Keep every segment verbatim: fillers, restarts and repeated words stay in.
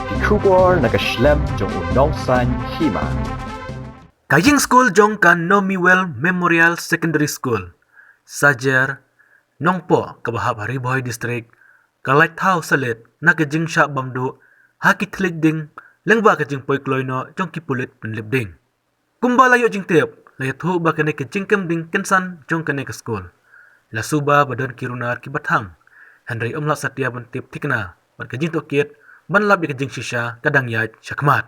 Ki khubor na ka shlem jong u Nongsaiñ Hima. Ka ïing skul jong ka Nomiwell Memorial Secondary School, Sajer, Nongpoh, kaba hap ha Ri Bhoi District, ka la thaw salit na ka jingshah bam duh ha ki thylliej ding lyngba ka jingpoi kloi noh jong ki pulit pynlip ding. Kumba la ïoh jingtip, la ïathuh ba kane ka jingkem ding kynsan jong kane ka skul. La suba ba don ki runar kiba thang, hynrei ym lah satia ban tip thikna bad ka jingtohkit ban lap ïa ka jingshisha ka dang ïaid shakhmat.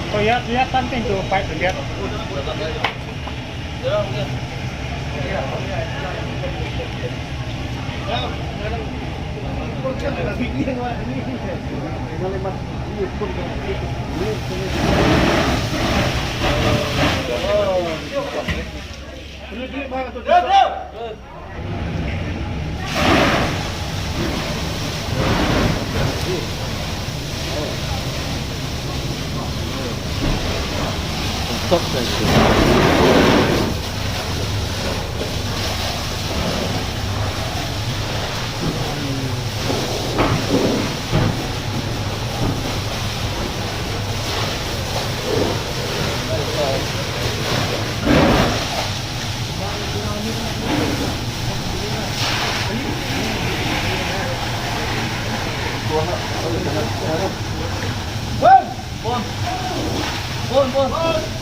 To ya, ya, tanting tu, pipe tu, ya. Bon! Bon! Bon, bon!